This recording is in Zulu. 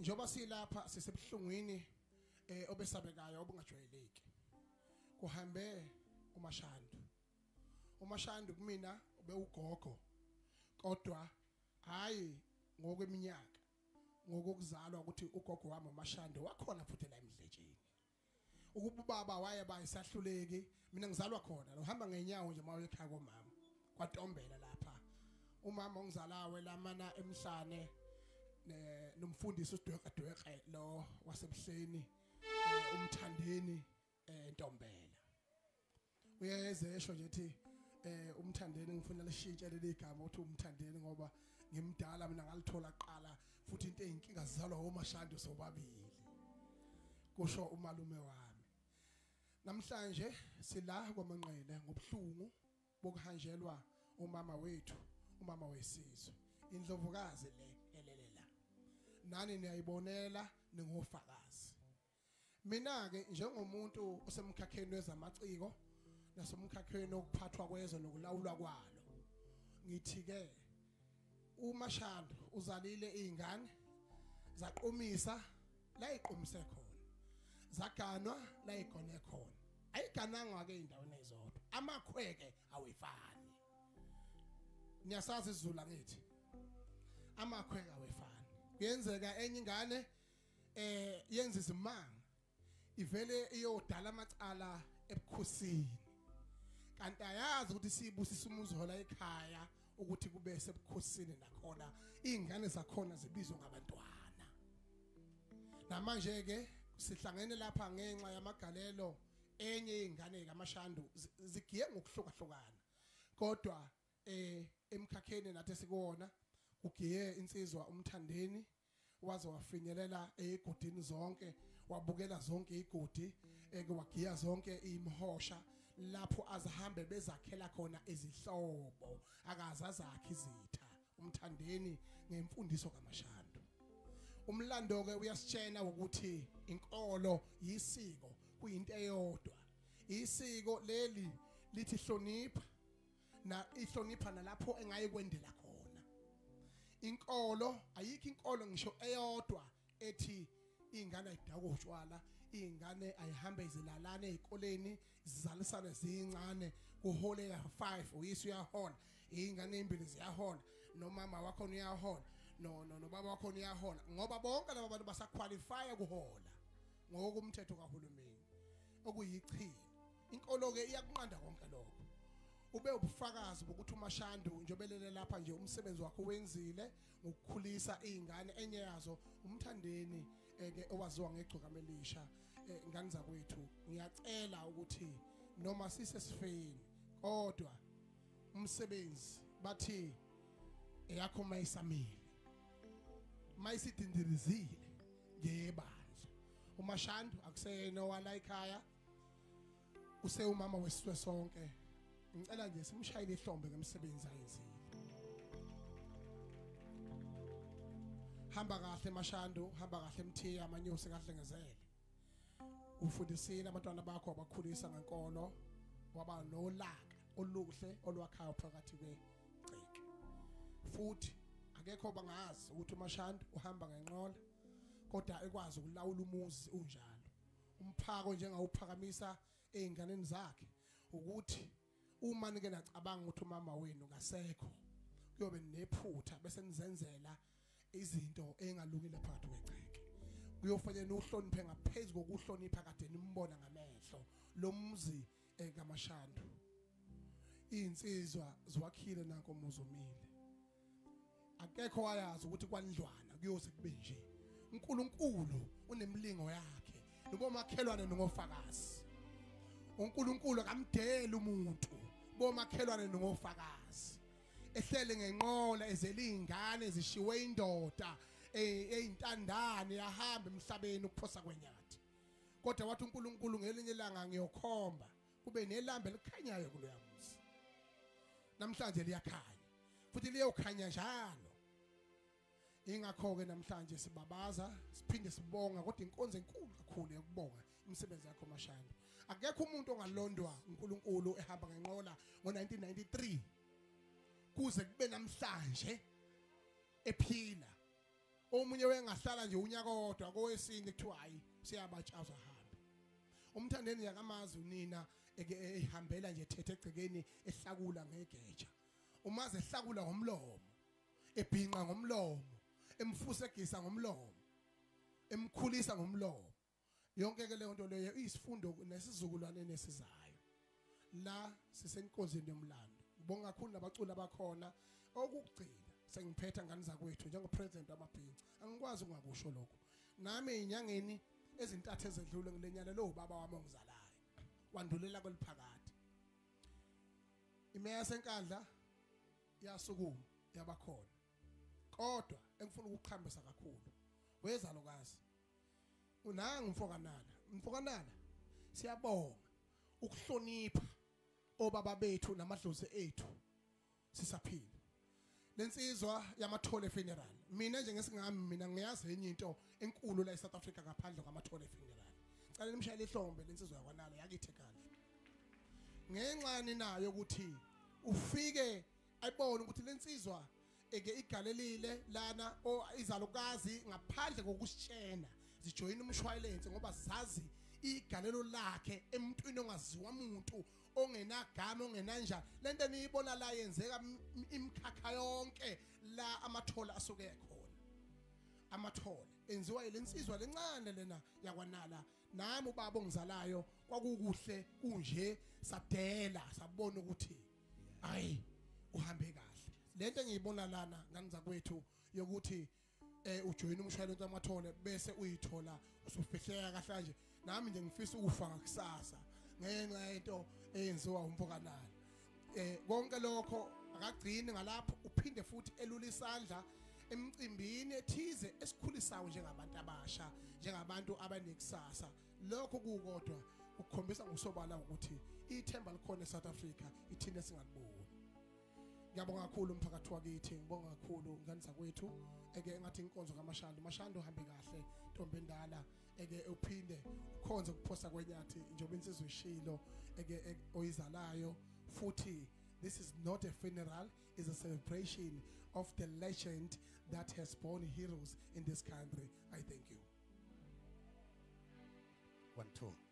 Njoba silapha sisebuhlungwini obesabekayo obungajwayeleki. Kuhambe uMashandu. uMashandu kumina ube ugogo, kodwa hayi ngokweminyaka, ngokuzalwa ukuthi ugogo wami uMashandu wakhona futhi la emdletsheni. Ukuba ubaba wayeba isahluleki, mina ngizalwa khona, lohamba ngenyawo nje mawe ekhaya komama kwaTombela lapha. Umama ongizalawe lamana emhlane nomfundisi uDweka lo wasebuhleni, umthandeni Ntombela. Uyeze esho nje ethi umthandeni, ngifuna lishintshe leli gama uthi umthandeni ngoba ngimdala mina, ngalithola qala futhi into eyinkinga zizalwa oMashandu sobabili, kusho umalume wami. Namhlanje sila kwaManqele ngobuhlungu bokuhanjelwa umama wethu, umama wesizwe, indlovukazi le elelela. Nani niyayibonela, ningofakazi. Mina ke njengomuntu osemkhakheni wezamaciko nasemkhakheni okuphathwa kwezwe nokulawulwa kwalo, ngithi ke uMashandu uzalile izingane zaqomisa la iqomise khona, zaganwa la igone khona, ayiganangwa ke endaweni ezodwa, amakhweke awefani. Niyasazi isiZulu ngithi amakhweke awefani. Kuyenzeka enye ingane yenza izimanga, ivele iyodala amacala ebukhosini, kanti ayazi ukuthi sibusisa umuzi hola ekhaya ukuthi kube sebukhosini nakhona izingane zakhona zibizwa ngabantwana. Namanje ke sihlangene lapha ngenxa yamagalelo enye izingane kaMashandu zigiye ngokuhlukahlukana, kodwa emkhakheni nathi sikuwona kugiye insizwa umthandeni, waze wafinyelela egodini zonke, wabukela zonke igodi, wagiya zonke imhosha lapho azihambe bezakhela khona izihlobo, akazazakhe izitha umthandeni ngemfundiso kaMashandu. Umlando ke uyasitshena ukuthi inkolo yisiko, kuyinto eyodwa. Isiko leli lithi hlonipha, na ihlonipha nalapho engayikwendela khona. Inkolo ayikho, inkolo ngisho eyodwa ethi ingane ayidakwe utshwala, ingane ayihambe izilalane ezikoleni zizalisane zincane, kuholeka 5 uyise uyahola, ingane ezimbili ziyahola, nomama wakho uyahola, no nobaba wakho uyahola, ngoba bonke laba bantu basaqualify ukuhola ngokumthetho kahulumeni okuyichilo. Inkolo ke iyakunqanda konke lokho. Ube ubufakazi bokuthi uMashandu njobelele lapha nje umsebenzi wakhe wenzile ngokukhulisa izingane, enye yazo umthandeni ke owaziwa ngegcokamelisha. Ingane zakwethu, ngiyacela ukuthi noma sisesifeni kodwa umsebenzi bathi eyakho mayisamile, mayisidindirizile ngebandla. uMashandu akuseyena owala ekhaya, usewumama wesizwe sonke. Ngicela nje simshayele ihlombe ngemisebenzi ayenzile. Hamba kahle Mashandu, hamba kahle Mthiya, amanyusi kahle ngezele. Ufundisile abantwana bakho, wabakhulisa ngenkolo, waba nolaka oluhle olwakhayo phakathi kwegceke. Futhi akekho bangazi ukuthi uMashandu uhamba ngenqola, kodwa ekwazi ukulawula umuzi unjalo. Umphako njengawuphakamisa einganeni zakhe ukuthi uma nike nacabanga ukuthi umama wenu kasekho, kuyobe nephutha bese nizenzela izinto engalungile phakathi kwegceke. Kuyofanele uhloniphe ngaphezulu kokuhlonipha kade nimbona ngamehlo lo mzi kaMashandu. Insizwa ziwakhile nanko umuzi umile, akekho wayazi ukuthi kwandlwana kuyoze kube nje. uNkulunkulu unemlingo yakhe, nobomakhelwane nongofakazi. uNkulunkulu akamdeli umuntu, bomakhelwane nongofakazi. Ehlele ngenqola ezele izingane ezishiwe indoda eyintandane yahamba emhlabeni ukuphosa kwenyathi, kodwa wathi uNkulunkulu ngelinye ilanga ngiyokhomba kube nelambe elikhanyayo kuloya muzi. Namhlanje liyakhanya futhi liyokhanya njalo. Ingakho ke namhlanje sibabaza siphinde sibonga, kodwa inkonzo enkulu kakhulu yokubonga imisebenzi yakho Mashandu. Akekho umuntu ongalondwa uNkulunkulu ehamba ngenqola ngo1993 kuze kube namhlanje ephila, Omunye wengahlala nje unyaka kodwa kowesine kuthiwa hayi siyabatshaza hambe. Umthandeni yakamazi unina eke ehambela nje ethethe egcekeni ehlakula ngegeja. Umaze ehlakula ngomlomo, ebhinqa ngomlomo, emfusegisa ngomlomo, emkhulisa ngomlomo. Yonke ke leyo nto leyo iyisifundo nesizukulwane nesizayo. La sisenkonzweni yomlando. Ngibonga kakhulu nabaculi abakhona. Okugcina sengiphetha ngani zakwethu njengopresident wamabhinca, angikwazi ukungakusho lokho. Nami ezinyangeni ezintathu ezedlule ngilenyana lo baba wami ongizalayo wandulela kweliphakade. Imeya yaseNkandla yasukuma yabakhona, kodwa engifuna ukuqhambisa kakhulu wezalokazi unanga umfokanala. Umfokanala, siyabonga ukuhlonipha obaba bethu namadlozi ethu sisaphila. Lensizwa yamathole funeral, mina nje ngesingami mina ngiyazi enye into enkulu la eSouth Africa ngaphandle kwamathole funeral. Cela nimshayele ihlombe lensizwa yakwanala yakithi eKandla. Ngenxa ninayo ukuthi ufike ayibone ukuthi lensizwa eke igalelile lana o izalukazi ngaphandle kokusitshena zijoyina umshwayilense ngoba zazi igalelo lakhe emntwini ongaziwa umuntu ongenagama ongenanjani. Lento eniyibona la yenzeka imkhakha yonke la amathole asuke ekhona. Amathole enziwa yilensizwa lencane lena yakwanala. Nami ubaba ongizalayo kwakukuhle kunje, sadela sabona ukuthi hayi uhambe kahle. Lento engiyibona lana ngani zakwethu yokuthi ujoyina umshwalense wamathole bese uyithola usufihleka kahle kanje. Nami nje ngifisa ukufa ngakusasa ngenxa yento eyenziwa umfokanala. Konke lokho akagcini ngalapho, uphinde futhi elula isandla emcimbini ethize esikhulisayo njengabantu abasha, njengabantu abanekusasa. Lokho kukodwa ukukhombisa ngokusobala ukuthi ithemba likhona eSouth Africa, ithina singaliboni. Ngiyabonga kakhulu umphakathi wakithi, ngibonga kakhulu ngani zakwethu. Eke engathi inkonzo kaMashando, Mashando uhambe kahle ntombi endala, eke uphinde ukhonze ukuphosa kwenyathi njengoba insizwe ishilo eke oyizalayo. Futhi this is not a funeral, is a celebration of the legend that has born heroes in this country. I thank you. 1 2.